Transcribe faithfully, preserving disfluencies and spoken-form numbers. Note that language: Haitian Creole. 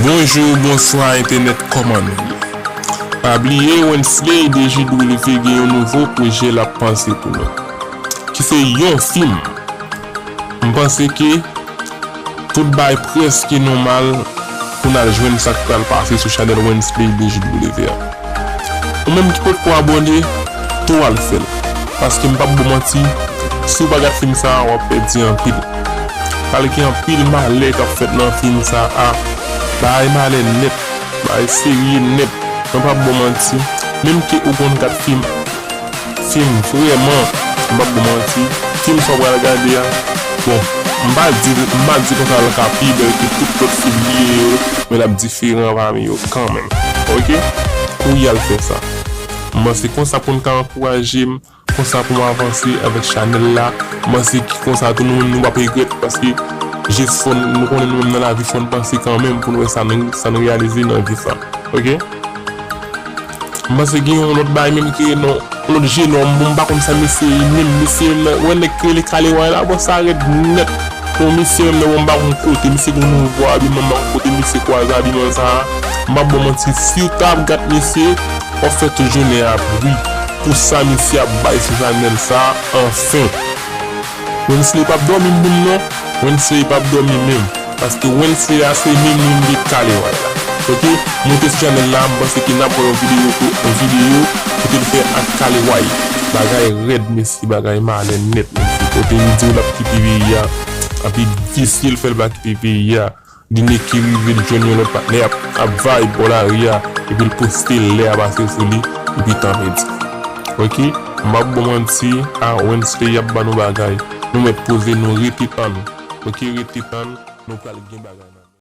Bonjou, bonswa entènèt, kòman nou ye? Pa bliye, Wensley D J W gen yon nouvo pwojè l ap panse pou nou, ki se yon fim. M panse ke tout bagay prèske nòmal pou n al jwenn sa k pral pase sou chanèl Wensley D J W a. Ou menm ki potko abòne, tou al fè l. Paske m p ap ba w manti, si w pa gad fim sa a, w ap pèdi anpil. Pral gen anpil malè k ap fèt nan fim sa a. Bagay malè nèt, bagay serye nèt. Mwen p ap ba w manti, menm ke ou konn gad fim, fim vrèman, m p ap ba w manti, fim sa w pral gade a, bon, m pa di, m pa di konsa l ka pi bèl ke tout lòt fim li ye yo, men l ap diferan pami yo kanmenm. Oke? Kouri al fè sa. M panse konsa pou n ka ankouraje m, konsa pou m avanse avèk chanèl la. M panse ki konsa tou nou menm nou p ap regrèt, paske jis fò n, nou konnen nou menm nan lavi fò n panse kanmenm pou n wè sa n, sa n reyalize nan vi sa. Oke? M panse gen yon lòt bagay menm ki rele yon lòt jenòm, bon, m pa konn sa mesye ye menm, mesye menm nan, wè nèg ki rele Kaleway la, bon, sa rèd nèt. Bon, mesye menm nan, bon, m pa konn kote, mesye gen yon nouvo abiman, m pa konn kote mesye kwaze abiman sa a. M p ap ba w manti, si w ta ap gad mesye, w ap fè tout jounen ap ri pou sa misye ap bay sou chanèl sa a, anfen. Wensley p ap dòmi m di m non, Wensley p ap dòmi menm, paske Wensley a se menm moun ki Kaleway la. Oke, moute sou chanèl la, m panse ke n ap wè yon videyo, yon videyo kote l fè ak Kaleway. Bagay rèd mesye, bagay malè nèt mesye. Kote m di w l ap kite peyi a, anpi visye l fè l pa kite peyi a. Li nèk ki rive l jwenn yon lòt patnè ap, ap vibe bò lari a, epi l poste lè a pase sou li, epi tan pèdi. Oke, m p ap ba w manti, a Wensley ap ba nou bagay. Nou mèt poze nou rete tann. Oke, rete tann, nou pral gen bagay nan